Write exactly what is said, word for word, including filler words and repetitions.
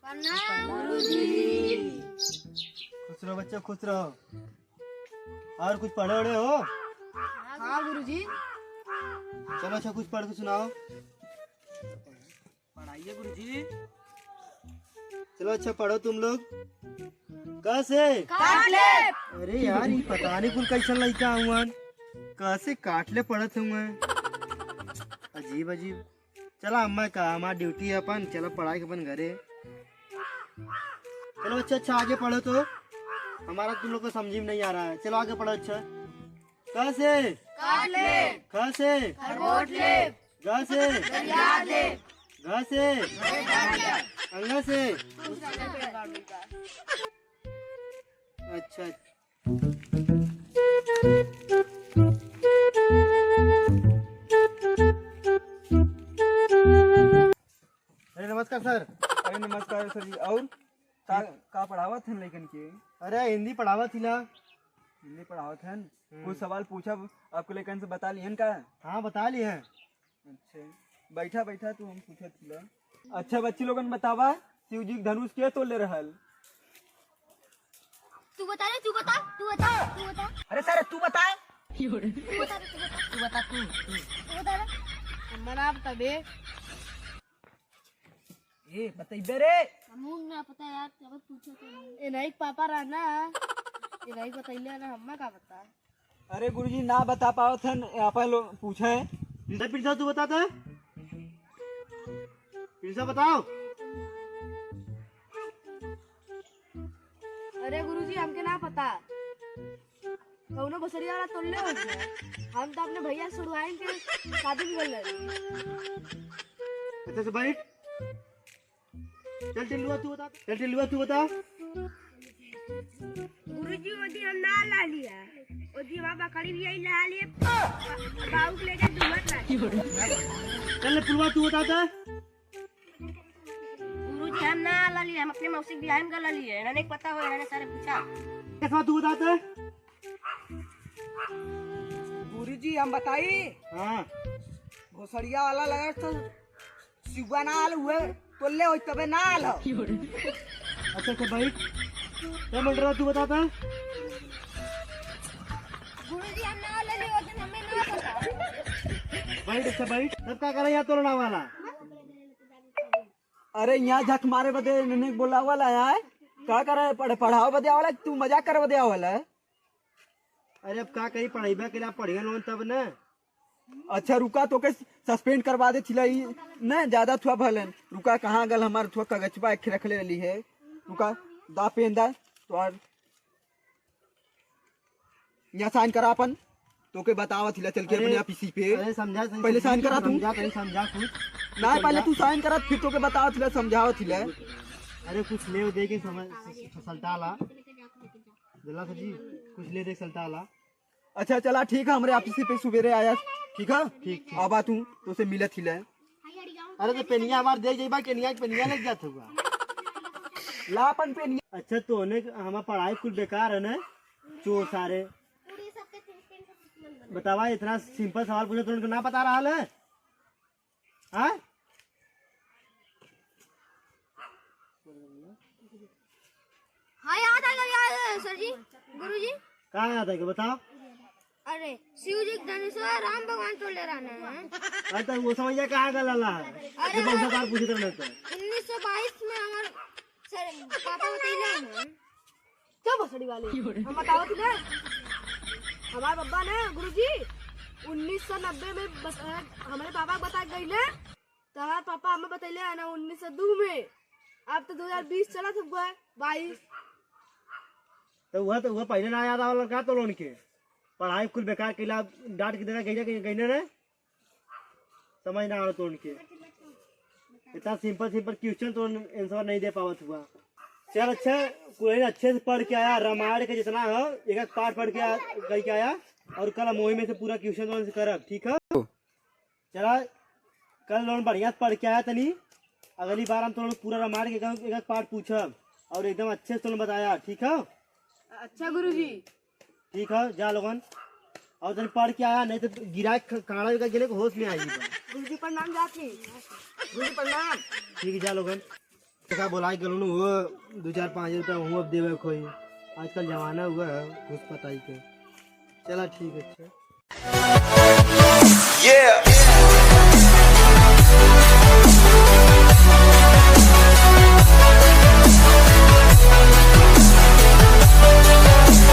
प्रणाम गुरुजी। खुश रहो बच्चा, खुश रहो। और कुछ पढ़े वढ़े हो? हाँ गुरुजी। चलो अच्छा, कुछ पढ़ के सुनाओ। पढ़ाइए गुरुजी। चलो अच्छा, पढ़ो तुम लोग। क से? काट ले। अरे यार, ये पता नहीं कुल कैसन लइका हुअन। क से काट ले पढ़त हुए। अजीब अजीब। चला अम्मा का, हमार ड्यूटी है अपन, चला पढ़ाई के अपन घरे। चलो अच्छा, अच्छा आगे पढ़ो तो, हमारा तुम लोग को समझ में नहीं आ रहा है। चलो आगे पढ़ो अच्छा। क से? काट ले। ख से? खरगोट ले। ग से? गरियार ले। घ से? अंगा से? अच्छा। अरे नमस्कार सर। अरे नमस्कार सर जी। और का, का पढ़ावत हन लइकन के? अरे हिंदी पढ़ावत ही ना। हिंदी पढ़ावत हन। हम्म। कुछ सवाल पूछब, आपके लइकन से बता लिहन का? हाँ, बता लिहन। अच्छा, बैठा बैठा तू, हम पूछत हिला। अच्छा बच्ची लोगन बतावा, शिव जी के धनुष के तोड़ले रहल? तू बता रे, तू बता, तू बता, तू बता। अरे सर तू बता। तू बता रे, तू बता। तू बता, तू, तू। तू बता रे। हमरा तबे। ए बतइबे रे। हमहू ना पता यार, तब पूछो तो। ए नहीं पापा रहना। ए नहीं बतइले ना, हम्मा का पता। अरे गुरुजी ना बता पावत हन, आप लोग पूछे। प्रिंसा, प्रिंसा तू बता तो। प्रिंसा बताओ। अरे गुरुजी हमके ना पता। कौनो भोसड़िया वाला तोड़ले हो गया। हम तो अपने भैया सुरवाइन के शादी में गए रहे। अच्छा से बैठ। चल टिल्लुआ तू बता, चल टिल्लुआ तू बता। गुरुजी ओदी हम ना ला लिया, ओदी बाबा करीब यही ला लिए, बाबू के लेके दुमत ला। चल पुलवा तू बता तो। गुरुजी हम ना ला लिए, हम अपने मौसी के बियाह में गला लिए, इन्हें पता हो, इन्हें सारे पूछा। कैसा तू बता तो। गुरुजी हम बताई। हाँ। भोसड़िया वाला लगा तो सिवा ना आल हुए, तोले होई तबे ना आल हो। अच्छा, अच्छा, बैठ। क्या बोल रहा तू, बता तो। गुरुजी, हम ना ले ली, वो दिन हमें ना पता। बैठ, अच्छा, बैठ। तब का करे यहाँ तोलना वाला? अरे, यहाँ झक मारे बदे इन्हें बोला वाला है। का करे, पढ़-, पढ़ाओ बदे आवाला, तू मजाक करे बदे आवाला है? अरे, अब का करी, पढ़ाई बा के लिए पढ़िया लोगन तब न। अच्छा रुका, तोके suspend करवा दे थिला ई, न ज्यादा थुआ भलन। रुका, कहाँ गल हमार थुआ कागजबा एक रख ले रही है। रुका, दा पेन दा, तो और यहाँ sign करा अपन, तोके बतावा थिला चल के अरे, अपने ऑफिस पे। अरे समझा, पहले sign करा तू। समझा, पहले समझा कुछ। ना, पहले तू sign करा, फिर तोके बतावा थिला, समझावा थिला। अरे कुछ ले दे के समझ, सलटाला। जल्ला सर जी, कुछ ले दे सलटाला। अच्छा चला ठीक है, हमरे ऑफिस पे सुबेरे आया, ठीक है? ठीक, ठीक। अब आ तू, तोसे मिलत ही ले। अरे तो पेनिया हमार दे जइबा, केनिया के पेनिया लग जात हुआ। ला अपन पेनिया। अच्छा तो ने हमार पढ़ाई कुल बेकार है ना, चोर सारे। बतावा, इतना simple सवाल पूछे तो उनको ना पता रहा है? हाँ? हाँ, याद आ गया, याद आ गया, सर जी, गुरु जी। का याद आ गया, बताओ। अरे, शिव जी के धनुष राम भगवान तोड़ले रहना है। अरे, तो वो समझिया कहाँ का लाला है? अरे, जब हम सरकार पूछे तो नहीं तो। उन्नीस सौ बाईस में हमार सर, पापा बतैले हैं। क्या भोसड़ी वाले? हम बताओ तुझे। हमारे पापा ना, गुरुजी, उन्नीस सौ नब्बे में बत-, हमारे पापा बता गई ना। तो हमारे पापा हमें बतैले है ना, उन्नीस सौ दो में। अब तो दो हज़ार बीस चला था, बाईस। तो वह तो वह पहले ना याद आवल का तो लोन के। पढ़ाई कुल बेकार कैला, डांट के देना गई ना, गई ना रे। समझ ना आवत उनके। इतना simple simple question तो answer नहीं दे पावत हुआ। चल अच्छा, कुल अच्छे से पढ़ के आया, रामायण के जितना हो एक एक पाठ पढ़ के आ, करके आया, और कल हम वही में से पूरा question तो से करब, ठीक है? चला, कल लोन बढ़िया से पढ़ के आया तनी, अगली बार हम तो पूरा रामायण के एक एक पाठ पूछब और एकदम अच्छे से तो बताया, ठीक है? अच्छा गुरुजी। ठीक है, जा लोगन। और तनी पढ़ के आया, नहीं तो गिरा के ख-, काढ़ा बिका गेले के होश में आई बा। गुरुजी प्रणाम जाती। गुरुजी प्रणाम। ठीक, जा लोगन। देखा, बोलाई के लोनु हो, दो चार पाँच रुपया हुआ अब देवे कोई। आजकल जमाना हुआ है घूस पताई के। चला, ठीक है, अच्छा।